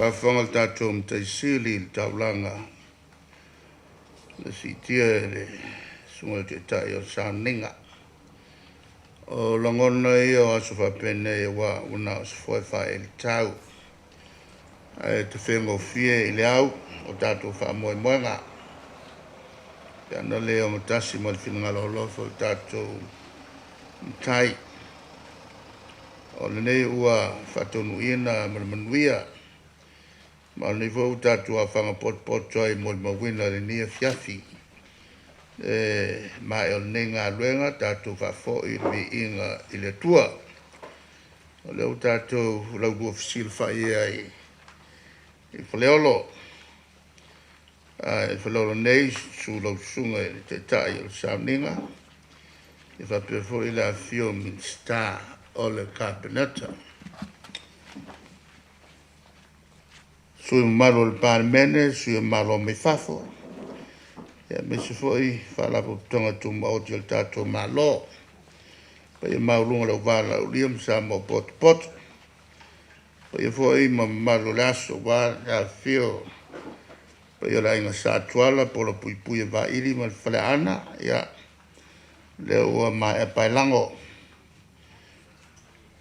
Faafofoga le tatou Matai Sili i le taulaga na siitia e le Susuga i le Taitai o le Sauniga. O lagona ia o aso faapenei aua ua na o se foe faaelitau ae tafegofie i le au o tatou faamoemoega. Pe ana le ogatasi ma le finagalo alofa o le tatou Matai. O lenei ua faataunuuina ma le manuia, ma o lenei foi ua tatou aofaga potopoto ai molimauina i lenei afiafi. E maea o lenei galuega tatou faafoi le viiga i le Atua. O lea ua tatou laulua fesilafai ai i Faleolo. I Faleolo nei, susu lau Susuga i le Taitai o le Sauniga, e faapea foi le afifio o Minisita o le Kapeneta. Sui mamalu o le Palemene, sui o Malo mai fafo, aemaise foi Faalapotopotoga Tumaoti a le tatou Malo. Paia maualuga o le auvalaaulia ma Samoa ua potopoto. Paia foi ma mamalu o le aso aua le afifio o paia o le Aiga Satuala, Pola Puipui e Vaili ma le Faleaana, ia, lea ua maea paelago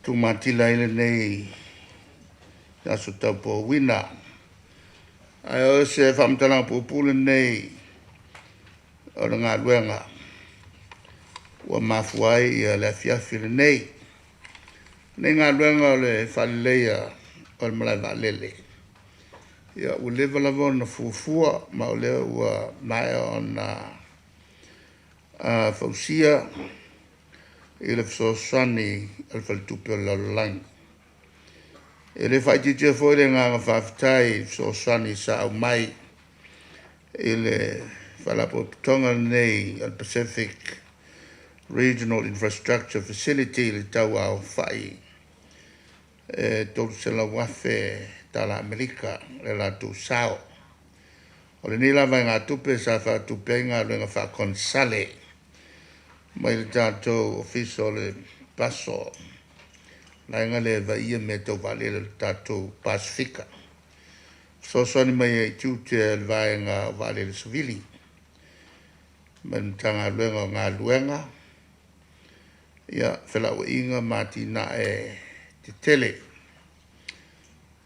tumatila ai lenei aso taupouina. Ae o se faamatalaga puupuu lenei o le galuega ua mafua ai le afiafi lenei. O lenei galuega o le faaleleia o le malae vaalele, ia ua leva lava ona fuafua, ma o lea ua maea ona fausia i le fesoasoani a le Faletupe o le Lalolagi. E le faaitiitia foi le agaga faafetai i le fesoasoani sa aumai i le Faalapotopotoga lenei o le Pacific Regional Infrastructure Facility i le tau aofai e $300,000 tala Amerika le latou sao. O lenei la vaegatupe sa faatupe ai galuega faakonesale mai le tatou Ofisa o le PASO, vaega lea e vaaia mea tau vaalele a le tatou Pasefika, fesoasoani mai ai i tiute o le vaega o vaalele savili ma le Matagaluega o Galuega, ia, Felauaiga ma Atinae Tetele.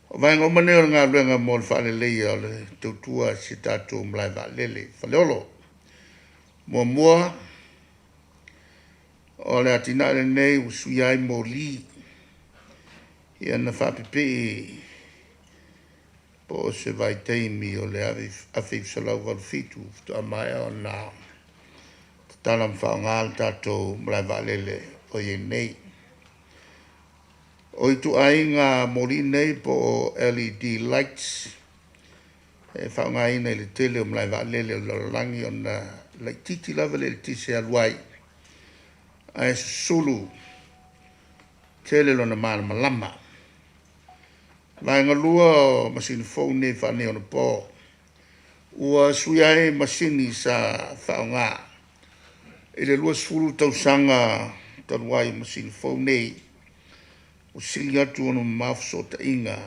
O vaega uma nei o le galuega mo le faaleleia o le tautua a si a tatou malae vaalele i Faleolo. Muamua, o le atinae lenei ua suia ai moli, ia na faapipii po o se vaitaimi o le 1987 faatoa maea ona tatala ma faaaoga le tatou malae vaalele o i ai nei. O ituaiga moli nei po o LED lights e faaaogaina i le tele o malae vaalele o le lalolagi ona laitiiti lava le eletise e alu ai, ae susulu tele lona malamalama. Vaega lua o masini fou nei faaneionapo ua suia ai masini sa faaaoga i le 20 tausaga talu ai. O masini fou nei ua sili atu ona mamao fesootaiga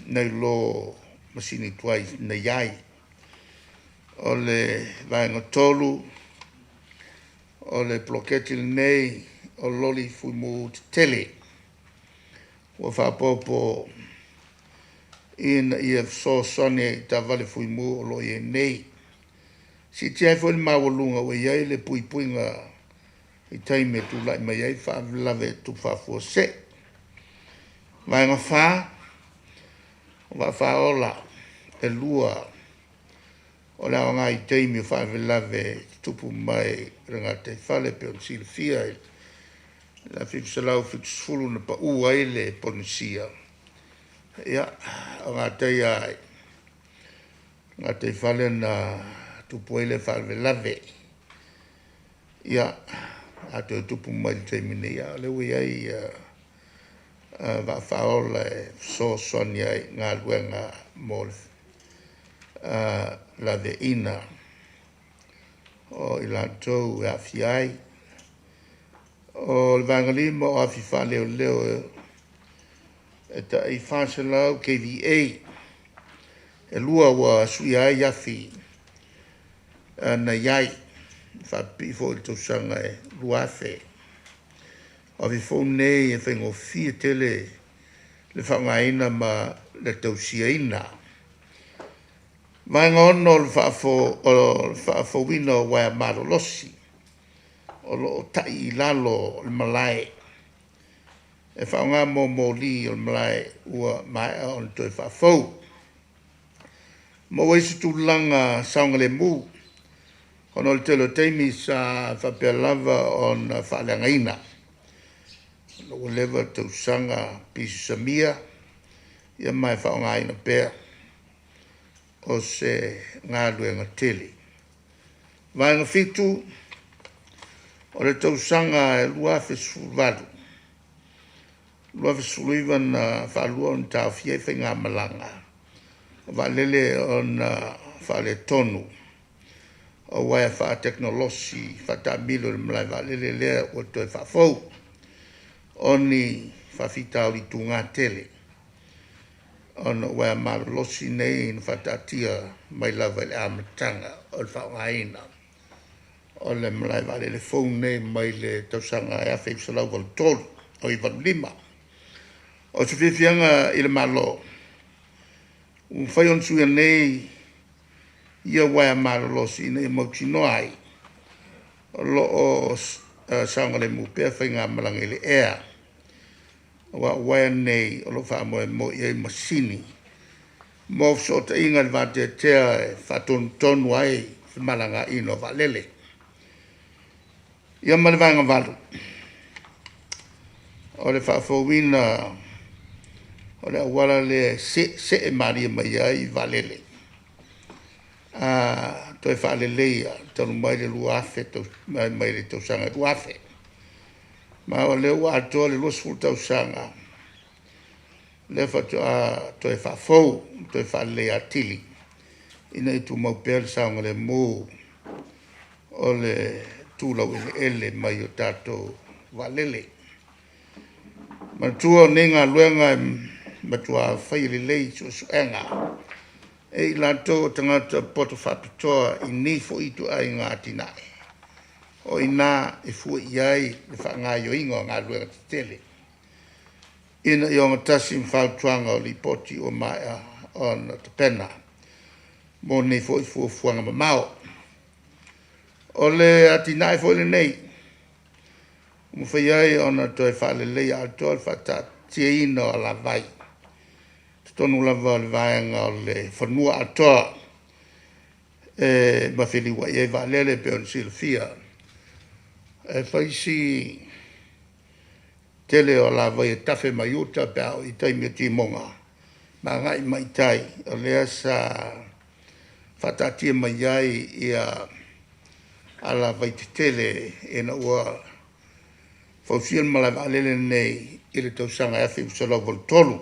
nai lo masini tuai na i ai. O le vaega tolu, o le poloketi lenei o loli fuimu tetele ua faaopoopo ina ia fesoasoani ai i taavale fuimu o lo o i ai nei. Siitia ai foi le maualuga ua i ai le puipuiga i taimi e tulai mai ai faalavelave tupu faafuasei. Vaega fa, o vaafāola e lua o le aoga i taimi o faalavelave tutupu mai i le gataifale e pei ona silafia i le 1970 na pau ai le Polenisia. Ia, o gatai lava i gataifale na tupu ai lea faalavelave. Ia, a toe tupu mai i le taimi nei, a o lea ua i ai vaafāola e fesoasoani ai i galuega mo le laveaiina o i latou e aafia ai. O le vaega lima o afi faaleoleo E tai 400 kVA e lua ua suia ai afi na i ai faapipii foi i le tausaga e 2000. O afi fou nei e faigofie tele le faaaogaina ma le tausiaina. Vaega 6 o le faafouina o uaea malolosi o lo o tai i lalo o le malae e faaaoga mo moli o le malae ua maea ona toe faafou. Maua ai se tulaga saogalemu ona o le tele o taimi sa faapea lava ona faaleagaina ona ua leva tausaga pisi samia ia ma e faaaogaina pea o se galuega tele. Vaega 7, o le tausaga e 2018, 2019 na faalua ona taofia ai faigamalaga o vaalele ona faaletonu o uaea faatekonolosi faataamilo i le malae vaalele lea ua toe faafou. O ni faafitauli tuga tele ona o uaea malolosi nei na faataatia mai lava i le amataga o le faaaogaina o le malae vaalele fou lenei mai le tausaga e 1983, oi 85. O se fiafiaga i le Malo ua mafai ona suia nei ia uaea malolosi ina ia mautinoa ai o lo o saogalemu pea faigamalaga i le ea, aua o uaea nei o lo o faamoemoe i ai masini mo fesootaiga i le vateatea e faatonutonu ai femalagaaiga o vaalele. Ia ma le Vaega 8, o le faafouina o le auala lea e se'e malie mai ai vaalele, toe faaleleia talu mai le 2000 mai le tausaga e 2000. Ma o lea ua atoa le 20 tausaga lea faatoa toe faafou ma toe faaleleia atili ina ia tumau pea le saogalemu o le tu laueleele mai o tatou vaalele. Manatua o nei galuega e matua faia lelei suesuega e i latou o tagata poto faapitoa i nei foi ituaiga atinae, o i ina e fua i ai le faagaoioiga o galuega tetele ina ia ogatasi ma fautuaga o Lipoti ua maea ona tapena mo nei foi fuafuaga mamao. O le atinae foi lenei ua mafai ai ona toe faaleleia atoa le faataatiaina o alavai i totonu lava o le vaega o le fanua atoa e ma feliuai ai vaalele. E pei ona silafia, e fai si tele o alavai e tafe mai uta pe a oo i taimi o timoga ma agai mai i tai, o lea sa faataatia mai ai alavai tetele ina ua fausia le malae vaalele lenei i le tausaga e 1983. O le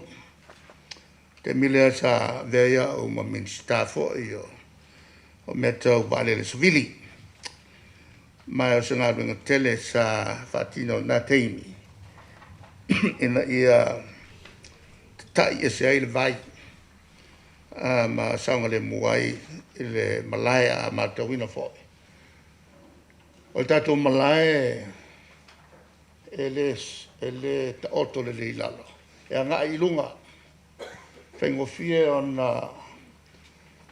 taimi lea sa avea ai a'u ma Minisita foi o Mea Tau Vaalele Savili, ma o se galuega tele sa faatino i lena taimi ina ia tata'i ese ai le vai ma saogalemu ai le malae. A matauina foi, o le tatou malae e le taoto lelei i lalo, e agai i luga, e faigofie ona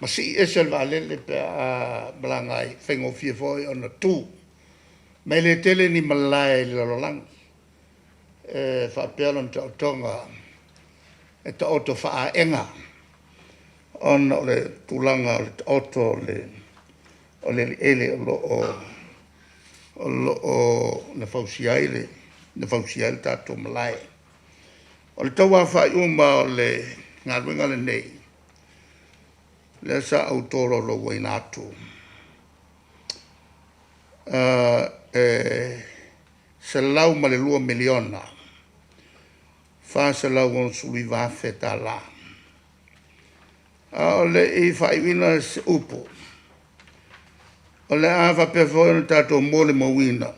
masii ese le vaalele pe a malaga ai, e faigofie foi ona tu. Ma e le tele ni malae i le lalolagi e faapea lona taotoga e taoto faaaega ona o le tulaga o le taoto o le eleele o lo o na fausia ai le tatou malae. O le tau aofai uma o le galuega lenei lea sa ou tolaulauina atu, e $102,469,000. A o le i faaiuina se upu, o le a faapea foi ona tatou molimauina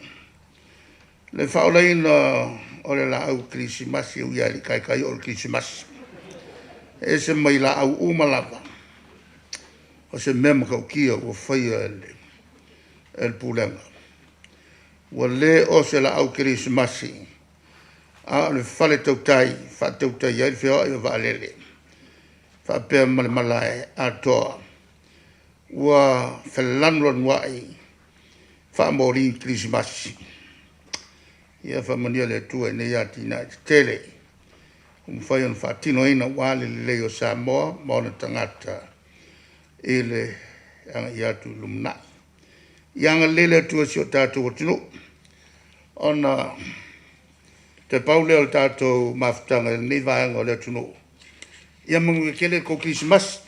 le faaolaina o le laau kerisimasi, e ui lava e le i taitai oo i le kerisimasi, e ese mai laau uma lava, o se mea matautia ua faia e le Pulega, ua le o se laau kerisimasi, a o le fale tautai e faatautai ai le feoai o vaalele faapea ma le malae atoa ua felanulanuai faamoli kerisimasi. Ia faamanuia le Atua i nei atinae tetele ua mafai ona faatinoina aua le lelei o Samoa ma ona tagata i le agai atu i le lumanai. Ia agalelei le Atua i si o tatou atunuu, ona toe pau lea o le tatou mafutaga i lenei vaega o le atunuu. Ia manuia tele le tou Kerisimasi.